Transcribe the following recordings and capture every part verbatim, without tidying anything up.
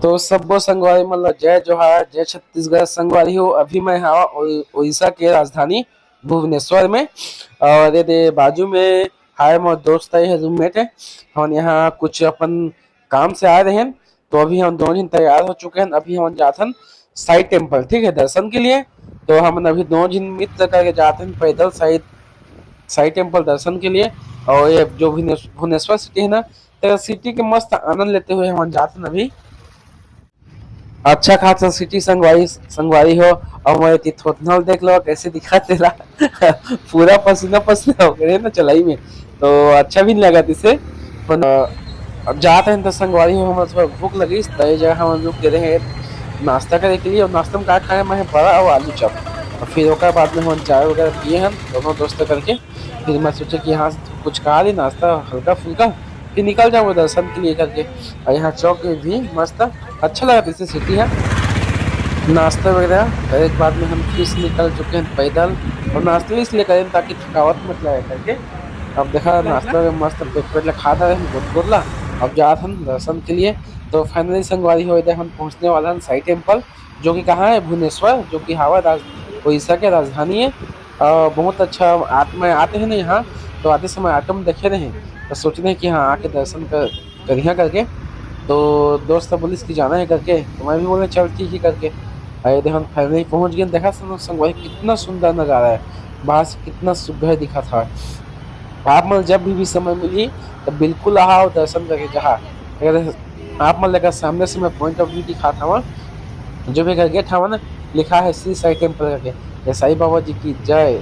तो सब्बो संगवारी मन ला जय जोहार, जय छत्तीसगढ़। संगवारी हो, अभी मैं हवा उड़ीसा के राजधानी भुवनेश्वर में, और ये दे बाजू में हाय मोर दोस्त है, रूममेट है। हम यहाँ कुछ अपन काम से आए रहेन, तो अभी हम दोनों जन तैयार हो चुके हैं। अभी हम जाथन साई टेम्पल, ठीक है, दर्शन के लिए। तो हम अभी दोनों जन मित्र करके जाथन पैदल साई साई टेम्पल दर्शन के लिए। और ये जो भुवनेश्वर सिटी है ना, तो सिटी के मस्त आनंद लेते हुए हम जाथन अभी। अच्छा खासा सिटी संगवारी संगवारी हो। और मैं थोथनल देख लो कैसे दिखा तेला। पूरा पसीना पसीना हो गए ना चलाई में, तो अच्छा भी नहीं लगा इसे। पर अब जाते हैं तो संगवारी हो, हमें थोड़ा भूख लगी, तो ये जगह हम रुक गए हैं नाश्ता करे के लिए। और नाश्ता में क्या खाए, मैं बड़ा और आलू चप। और फिर ओकर बाद में हम चाय वगैरह पिए हैं दोनों दोस्त करके। फिर मैं सोचे कि यहाँ से कुछ खा ली नाश्ता हल्का फुल्का, फिर निकल जाऊँगा दर्शन के लिए करके। और यहाँ चौक भी मस्त अच्छा लगा, जैसे सिटी है। नाश्ता वगैरह करे के बाद में हम फिर से निकल चुके हैं पैदल। और नाश्ता इसलिए करें ताकि थकावट मत लगे करके। अब देखा नाश्ता में मस्त पेट पेट ला खा रहे हैं गोद गोद ला। अब जात हम दर्शन के लिए। तो फाइनली संगवारी हो इधर हम पहुँचने वाला हैं साई टेम्पल, जो कि कहाँ है, भुवनेश्वर, जो कि हवा राज उड़ीसा के राजधानी है। अ, बहुत अच्छा। आत मैं आते हैं ना यहाँ, तो आते समय ऑटो में देखे रहे, तो सोच रहे हैं कि हाँ आके दर्शन कर करिया करके। तो दोस्त बोलिस कि जाना है करके, तो मैं भी बोले चल ठीक है करके। अरे देखो फाइनली पहुँच गए। देखा संग संगवारी कितना सुंदर नज़ारा है, बाहर से कितना सुघर दिखा था। आप मन जब भी, भी समय मिली तो बिल्कुल आहा और दर्शन करके जहा। अगर आप मन लगा सामने से मैं पॉइंट ऑफ व्यू दिखात हवा, जो भी अगर गेट हवा ना, लिखा है श्री साई टेम्पल करके, ये साई बाबा जी की जय।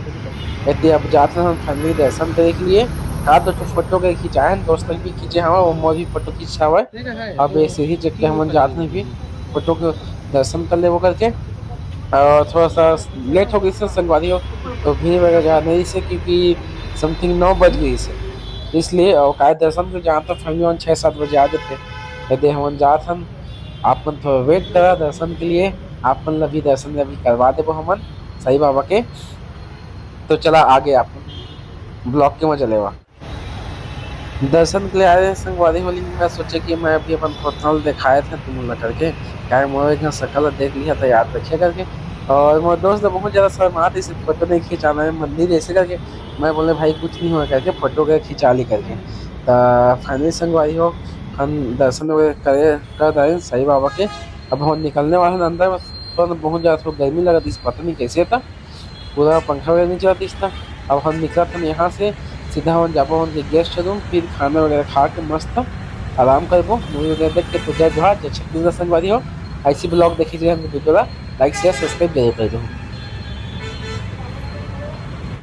एती अब जाते हैं हम फैमिली दर्शन करे के लिए। का तो फोटो के खिंचाए हैं, दोस्त भी खींचे हवा, वो मोर भी फोटो खींचा हुआ है। अब ये सीढ़ी चढ़ के हम जाते हैं भी फोटो के दर्शन कर लेबो करके। और थोड़ा सा लेट हो गई से संगवारी हो, तो भीड़ वगैरह ज़्यादा नहीं से, क्योंकि समथिंग नौ बज गई से, इसलिए। और काय दर्शन के जहाँ तो फैमिली मन छः सात बजे आ जाते, यदि हमन जात हन, आप मन थोड़ा वेट करा दर्शन के लिए, आप मन ला भी दर्शन अभी करवा देबो हमन साई बाबा के। तो चला आगे आप ब्लॉग के मजा लेवा। दर्शन के लिए आए रहे संगवारी हो, लेकिन मैं सोचे कि मैं अभी अपन पर्सनल दिखाए थे तुम लोग करके, क्या मोर एक शकल देख लिया था याद रखिए करके। और मोर दोस्त बहुत ज़्यादा शर्मात इसे फोटो नहीं खिंचाना है मंदिर ऐसे करके। मैं बोले भाई कुछ नहीं हुआ करके, फोटो के खिंचा ली करके। तो फाइनली संगवारी हो, हम दर्शन वगैरह करे कर रहे हैं साई बाबा के। अब हम निकलने वाले हैं अंदर, बस थोड़ा बहुत ज़्यादा थोड़ा गर्मी लगा थी, पता नहीं कैसे था, पूरा पंखा वगैरह नहीं चलती था। अब हम निकलत हन यहाँ से, सीधा हम जाबो हमन के गेस्ट रूम, फिर खाना वगैरह खा के मस्त आराम करबो, मूवी वगैरह देख के। तो जय जोहार, जय छत्तीसगढ़ संगवारी हो। ऐसी ब्लॉग देखे के लिए हमके वीडियो ला लाइक, शेयर, सब्सक्राइब जरूर कर दो।